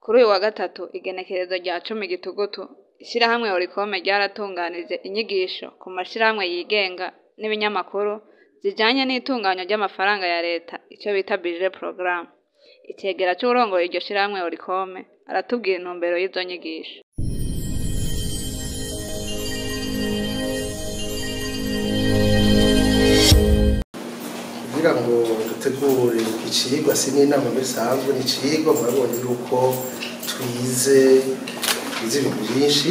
Kuri uyu wa gatatu, igenekerezo rya 10 Gitugutu, ishirahamwe Orikome ryaratunganije inyigisho ku mashirahamwe yigenga n'ibinyamakuru zijanye n'itunganywa ry'amafaranga ya leta, ico bita budget programme. Icegera c'uwurongoye iryo shirahamwe Orikome aratubwira intumbero y'izo nyigisho. Kugira ngo dutegure icigwa, si n'inama bisanzwe, ni icigwa. Murabonye yuko twize ibintu byinshi,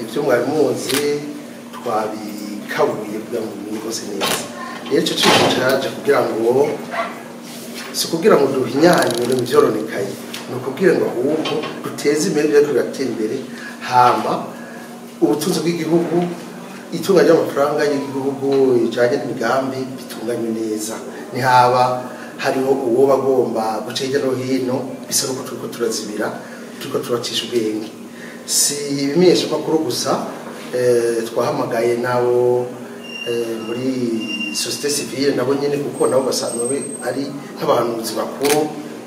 ibyo mwari muzi twabikabuye kugira ngo mumenye rwose neza. Rero ico cigwa caje kugira ngo, si kugira ngo duhinyanyure mu vyoronekaye, ni ukugira ngo ahubwo duteze imbere ibyo biratera imbere, hama ubutunzi bw'igihugu, itunga ry'amafaranga y'igihugu ijanye n'imigambi bitunganywe neza. Ntihaba hariho uwo bagomba guca hirya no hino, bisa n'uko turiko turazibira, turiko turacisha ubwenge. Si ibimenyeshamakuru gusa, twahamagaye nabo muri société civile nabo nyene, kuko nabo basanzwe ari nk'abahanuzi bakuru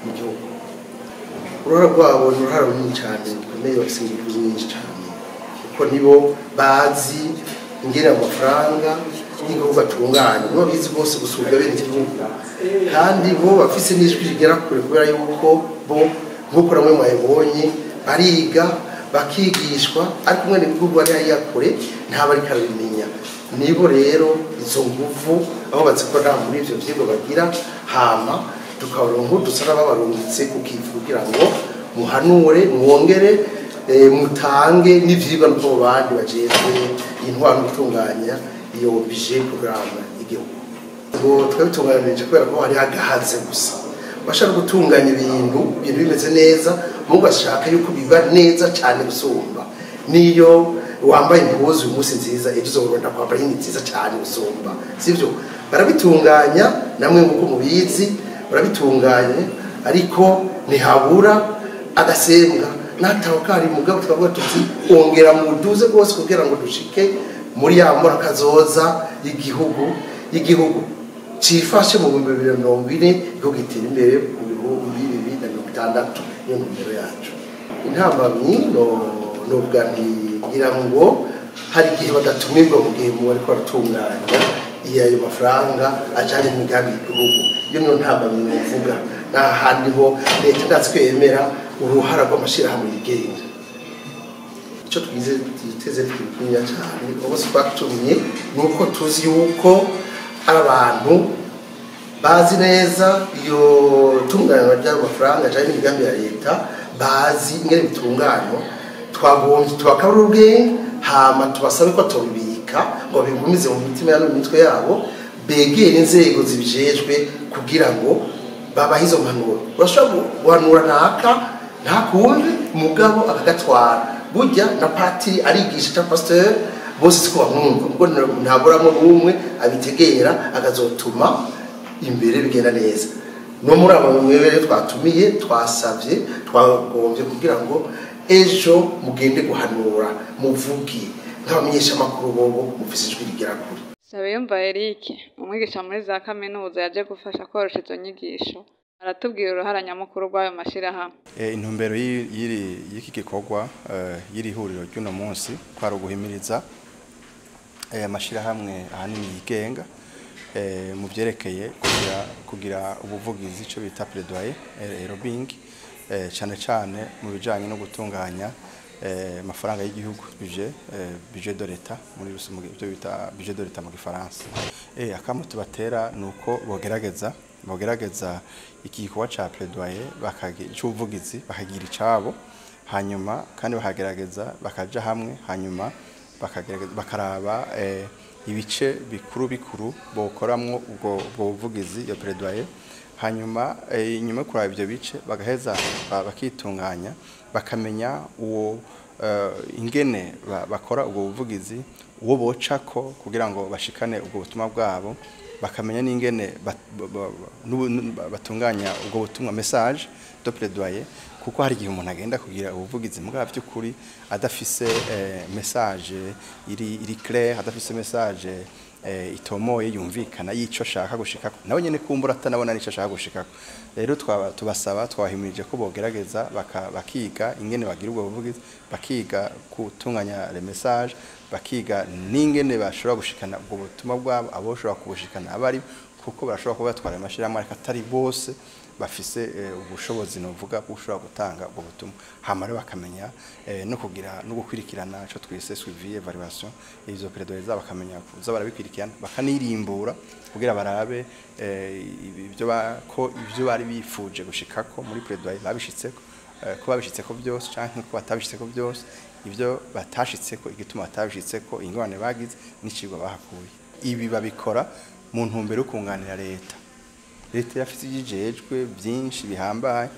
mu gihugu. Uruhara rwabo ni uruhara runini cyane rukomeye, bafise ingufu nyinshi cyane, kuko nibo bazi ingene amafaranga y'igihugu atunganye, nibo bizi rwose gusumba bene igihugu, kandi bo bafise n'ijwi rigera kure, kubera yuko bo, nk'uko namwe mwabibonye, bariga bakigishwa, ariko umwene gihugu ari hariya kure ntaba ariko arabimenya. Nibo rero izo nguvu aho bazikora muri ivyo vyigwa bagira, hama tukabaronka dusa n'ababarungitse kukivu kugira ngo muhanure, mwongere mutange n'ivyigwa n'uko bandi bajejwe intwaro no gutunganya iyo budget programme y'igihugu. Ngo twabitunganije kubera ko hari hagahaze gusa, bashaka gutunganya ibintu bimeze neza, mugashaka yuko biba neza cyane gusumba. Niyo wambaye impuzu uyu munsi nziza, ejo uzobona kwambara iyindi nziza cyane gusumba, sivyo? Barabitunganya namwe nk'uko mubizi, barabitunganye, ariko ntihabura agasembwa nataho kari. Mugabo twavuga tuti ongera muduze rwose kugira ngo dushike muri ya mbona kazoza y'igihugu cifashe mu 2040, igihugu gitera imbere mu 2060. Niyo ntumbero yacu. Intambamyi novuga ntigira ngo hari igihe badatumirwa mu gihe mu bariko baratunganya iyo ayo mafaranga ajanye n'imigambi y'igihugu. Iyo niyo ntambamyi novuga. N'ahandi ho leta ndatsi kwemera uruhara rw'amashirahamwe yigenga. Icyo twize twiteze twibwinya cyane ubu twatumye ni uko tuzi yuko ari abantu bazi neza iyo tunganywa ry'ayo mafaranga ajanye n'imigambi ya leta, bazi ingene bitunganywa. Twagombye tubakabura ubwenge, hama tubasabe ko tubibika ngo bigumize mu mitima yabo, mu mitwe yabo, begere inzego zibijejwe kugira ngo babahe izo mpanuro. Urashobora guhanura naka ntakumve, mugabo akagatwara. Burya na patiri arigisha cyangwa pasteur, bose siko bamwumva, ubwo ntaburamo n'umwe abitegera akazotuma imbere bigenda neza. No muri abo mwebwe twatumiye, twasavye, twagombye kugira ngo ejo mugende guhanura, muvuge nk'abamenyeshamakuru bobo mufise ijwi rigera kure. Sabiyumva Eric, umwigisha muri za kaminuza yaje gufasha korosha izo nyigisho, aratubwira uruhara nyamukuru rw'ayo mashirahamwe. Intumbero y'iki gikorwa, y'iri huriro ry'uno munsi, kwari uguhimiriza amashirahamwe ahanini yigenga mu vyerekeye kugira ubuvugizi, ico bita plaidoyer lobbying, cane cane mu bijanye no gutunganya amafaranga y'igihugu, budget de l'État muri rusange, ibyo bita budget de l'État mu gifaransa. Akamo tubatera nuko bogerageza iki gikorwa ca plaidoyer c'ubuvugizi bakagira icabo, hanyuma kandi bakagerageza bakaja hamwe, hanyuma bakagerageza bakaraba ibice bikuru bikuru bokoramwo ubwo buvugizi, iyo plaidoyer. Hanyuma inyuma yo kuraba ivyo bice, bagaheza bakitunganya, bakamenya uwo ingene bakora ubwo buvugizi, uwo bocako kugira ngo bashikane ubwo butumwa bwabo, bakamenya n'ingene batunganya ubwo butumwa, message de plaidoyer, kuko hari igihe umuntu agenda kugira ubuvugizi mugabo by'ukuri adafise message iri claire, adafise message itomoye yumvikana y'ico ashaka gushikako, nawe nyene kumbura atanabona n'ico ashaka gushikako. Rero tubasaba, twahimirije ko bogerageza bakiga ingene bagira ubwo buvugizi, bakiga gutunganya les messages, bakiga n'ingene bashobora gushikana ubwo butumwa bwabo, abo bashobora kubushikana abari, kuko barashobora kuba batwara amashirahamwe ariko atari bose bafise ubushobozi novuga bushobora gutanga ubwo butumwa. Hama rero bakamenya no kugira no gukwirikirana ico twise suivi evaluation, izo plaidoyer zabo bakamenya kuza barabikwirikirana, bakanirimbura kugira barabe ibyo ko ibyo bari bifuje gushikako muri plaidoyer babishitseko, ko babishitseko byose canke ko batabishitseko byose, ibyo batashitseko, igituma batabishitseko, ingorane bagize n'icigwa bahakuye. Ibi babikora mu ntumbero yo kunganira leta. Leta yafite ibyijejwe byinshi bihambaye,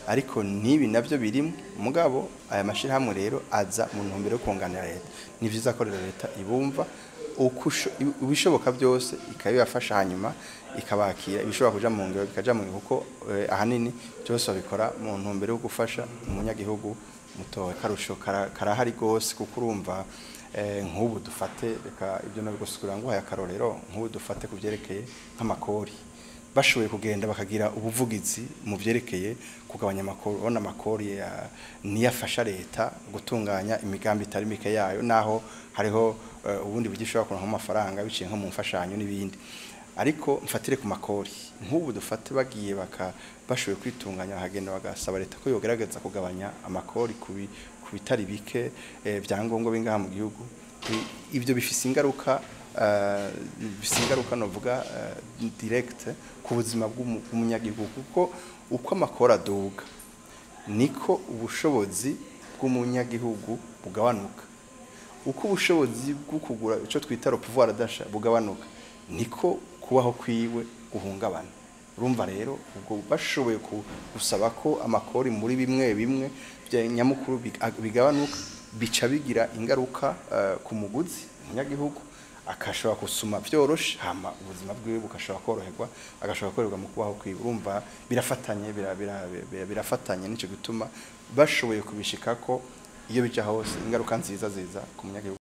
ariko n'ibi navyo birimo. Mugabo aya mashirahamwe rero aza mu ntumbero yo kunganira leta. Ni vyiza ko rero leta ibumva ibishoboka byose ikabibafasha, hanyuma ikabakira ibishobora kuja mu ngiro bikaja mu ngiro, kuko ahanini byose babikora mu ntumbero yo gufasha umunyagihugu mutoya. Karusho karahari gose, kuko urumva nk'ubu dufate, reka ibyo nabigusukura ngo aya karorero, nk'ubu dufate kuvyerekeye nk'amakori, bashoboye kugenda bakagira ubuvugizi mu vyerekeye kugabanya amakori. Urabona amakori niyafasha leta gutunganya imigambi itari mike yayo, naho hariho ubundi buryo ishobora kuronka amafaranga biciye nko mu mfashanyo n'ibindi. Ariko mfatire ku makori, nk'ubu dufate bagiye bashoboye kwitunganya bakagenda bagasaba leta ko yogerageza kugabanya amakori ku bitari bike vyangombwa bingaha mu gihugu. Ibyo bifise ingaruka, bifise ingaruka novuga direct ku buzima bw'umunyagihugu, kuko uko amakori aduga niko ubushobozi bw'umunyagihugu bugabanuka, uko ubushobozi bwo kugura ico twita le pouvoir d'achat bugabanuka, niko kubaho kwiwe guhungabana. Urumva rero ubwo bashoboye gusaba ko amakori muri bimwe bimwe bya nyamukuru bigabanuka, bica bigira ingaruka ku muguzi umunyagihugu, akashobora gusuma vyoroshe, hama ubuzima bwiwe bukashobora koroherwa, agashobora koroherwa mu kubaho kwiwe. Urumva birafatanye, birafatanye, nico gituma bashoboye kubishikako iyo bija hose ingaruka nziza ziza ku munyagihugu.